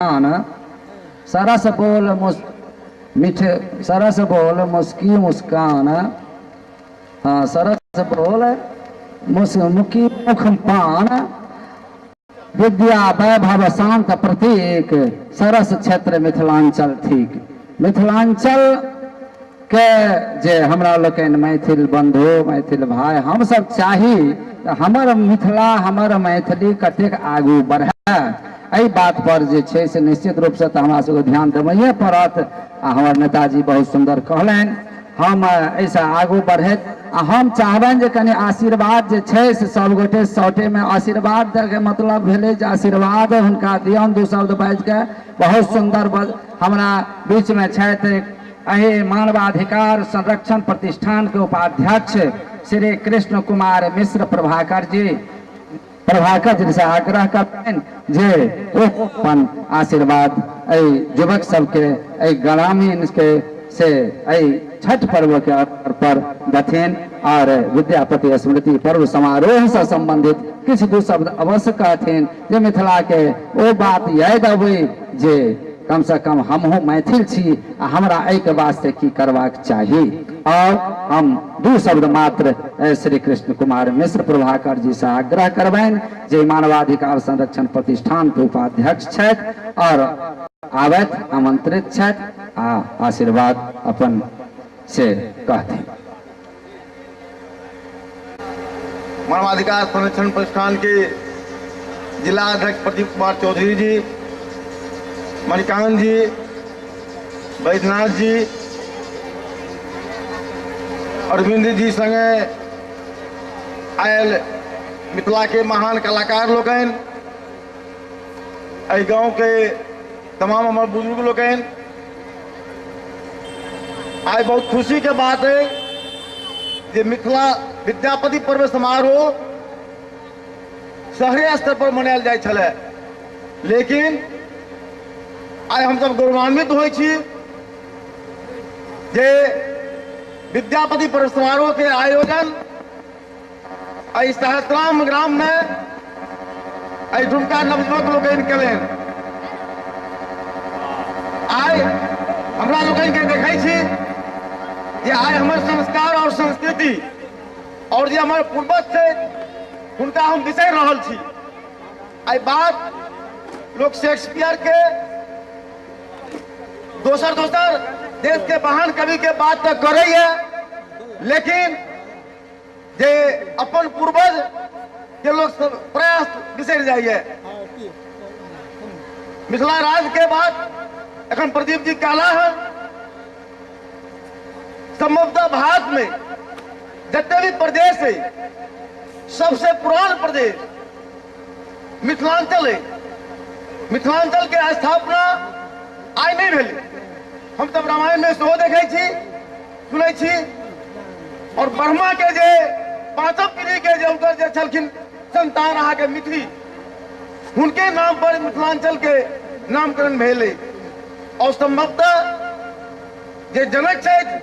सरस बोल मुस मीठे सरस बोल मुस्की मुस्कान, हाँ सरस बोल मुस मुखी मुख पान, विद्या वैभव शांत प्रतीक, सरस क्षेत्र मिथिलांचल ठीक। मिथिलांचल के जे हमरा लोकनि मैथिल बंधु मैथिल भाई हमसब चाही तऽ हमर मिथिला हमर मैथिली कतेक आगू बढ़ए, एहि बात पर जे छै से निश्चित रूपसँ तऽ हमरा सबके ध्यान देबैए पड़त। आ हमर नेताजी बहुत सुन्दर कहलनि, हम एहिसँ आगू बढ़ैत आ हम चाहबनि जे कनि आशीर्वाद जे छै से सबगोटे शॉर्टेमे आशीर्वाद दैके मतलब भेलै जे आशीर्वाद हुनका दियौन दू शब्द बाजिके। बहुत सुन्दर हमरा बीचमे छथि एहि मानवाधिकार संरक्षण प्रतिष्ठान के उपाध्यक्ष श्री कृष्ण कुमार मिश्र प्रभाकर जी। प्रभाकर जी से आग्रह करबनि जे ओ अपन आशीर्वाद एहि युवक सबके एहि ग्रामीण के से एहि छठ पर्व के अवसर पर दथिन और विद्यापति स्मृति पर्व समारोह से संबंधित किछु दू शब्द अवश्य कहथिन जे मिथिला के ओ बात याद अबै जे कम से कम हमहूँ मैथिल छी आ हमरा एहिके वास्ते की करबाक चाही। और हम दू शब्द मात्र श्री कृष्ण कुमार मिश्र प्रभाकर जी से आग्रह करबनि जे मानवाधिकार संरक्षण प्रतिष्ठान के उपाध्यक्ष छथि और आबथि, आमंत्रित छथि आ आशीर्वाद अपन से कहथिन। मानवाधिकार संरक्षण प्रतिष्ठान के जिला अध्यक्ष प्रदीप कुमार चौधरी जी, मणिकांत जी, बैद्यनाथ जी, अरविंद जी संगे आयल मिथिला के महान कलाकार लोकनि, एहि गांव के तमाम हमर बुजुर्ग लोकनि, आइ बहुत खुशी के बात है जे मिथिला विद्यापति पर्व समारोह शहरी स्तर पर मनायल जाइ छलै, लेकिन आइ हमसब गौरवान्वित होइ छी जे विद्यापति पर्व समारोह के आयोजन एहि सहस्राम ग्राम में एहि ठुमका नवयुवक लोकनि केलनि। आइ हमरा लोकनि के देखै छी जे आइ हमर संस्कार और संस्कृति और जे हमर पूर्वज छै हुनका हम बिसरि रहल छी। आइ बात लोक शेक्सपियर के दोसर दोसर देश के महान कवि के बात तऽ करैया, लेकिन जे अपन पूर्वज के लोग सब प्रयास बिसरि जाइए। मिथिला राज्य के बात एखन प्रदीप जी कहला हन, संभवतः भारत में जते भी प्रदेश है सबसे पुरान प्रदेश मिथिलांचल है। मिथिलांचल के स्थापना आइ नहीं भेलै, हम सब रामायण में सेहो देखै छी, सुनै छी। और ब्रह्मा के जे पांचम पीढ़ी के जे हुनकर जे छलखिन संतान अहाँके मिथिली, हुनके नाम पर मिथिलांचल के नामकरण भेलै। और संभवतः जे जनक छथि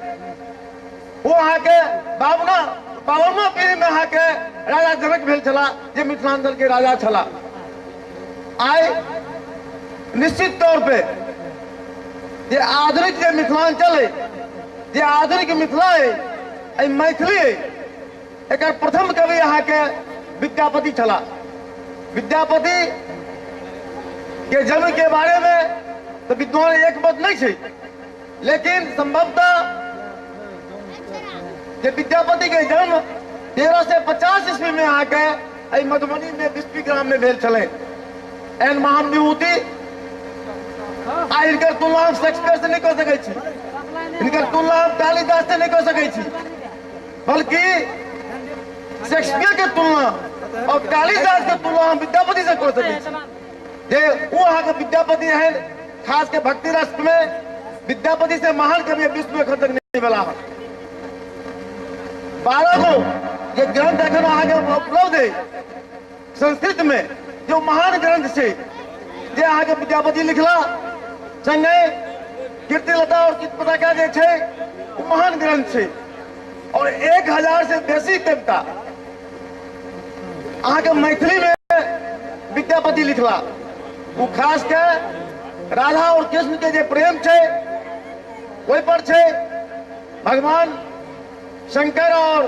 ओ अहाँके बावनमा पीढ़ी में अहाँके राजा जनक भेल छलाह, जे मिथिलांचल के राजा छलाह। आइ निश्चित तौर पे जे आधुनिक जे मिथिलांचल है, जे आधुनिक मिथिला है, एहि मैथिली है, एकर प्रथम कवि अहाँके विद्यापति छलाह। विद्यापति के जन्म के बारे में तो विद्वान एक मत नहीं छै, लेकिन संभवतः जे विद्यापति के जन्म 1350 ईस्वी में अहाँके एहि मधुबनी में बिस्पी ग्राम में भेल छलै। एहन महान विभूति आ हिनकर तुलना हम शेक्सपियर से नहीं कऽ सकै छी, हिनकर तुलना हम कालिदास से नहीं कऽ सकै छी, बल्कि शेक्सपियर के तुलना और कालिदास के तुलना हम विद्यापति से कऽ सकै छी। जे ओ अहाँके विद्यापति एहन खास के भक्ति रस में विद्यापति से महान कवि विश्व में एखन तक नहीं भेला हन। 12 गो जे ग्रंथ एखन अहाँके उपलब्ध है संस्कृत में, जो महान ग्रंथ छै जे अहाँके विद्यापति लिखला, संगे कीर्तिलता और कीर्तिपताका जे छै ओ महान ग्रंथ छै। और 1000 से बेसी कविता अहाँके मैथिली में विद्यापति लिखला। ओ खास के राधा और कृष्ण के जे प्रेम छै ओहि पर छै। भगवान शंकर और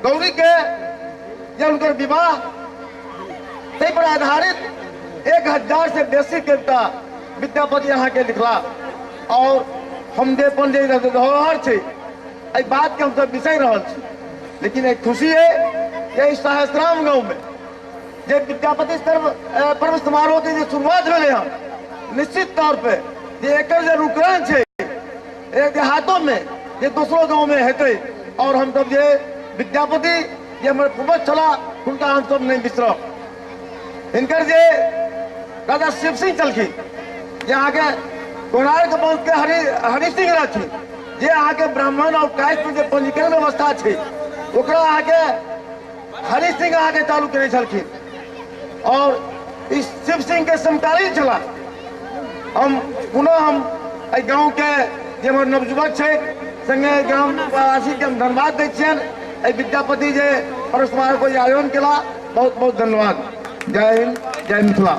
गौरी के जे हुनकर विवाह ताहि पर आधारित 1000 से बेसी कविता विद्यापति अहाँके लिखला। और हम जे अपन जे धरोहर छै एहि बात के हमसब बिसरि रहल छी, लेकिन एक खुशी है जे सहस्राम गाँव में जे विद्यापति पर्व समारोह के जे शुरुआत भेलै हन, निश्चित तौर पे जे एकर जे रुकरान छै एक देहातों में जे दोसरो गाँव में हेतै। और हम सब जे विद्यापति जे हमर पूर्वज छला हुनका हम सब नहीं बिसरब। हिनकर जे राजा शिव सिंह छलखिन जे अहाँके कोणार्क वंश के हरि सिंह रहथिन, जे अहाँके ब्राह्मण और कायस्थ जे पंजीकरण व्यवस्था छै ओकरा अहाँके हरि सिंह अहाँके चालू केने छलखिन और ई शिव सिंह के समकालीन छला। हम पुनः हम एहि गाँव के जे हमर नवयुवक छै संगे ग्रामवासी के हम धन्यवाद दै छियनि। एहि विद्यापति जे पर्व समारोह के आयोजन केला, बहुत बहुत धन्यवाद। जय हिंद, जय मिथिला।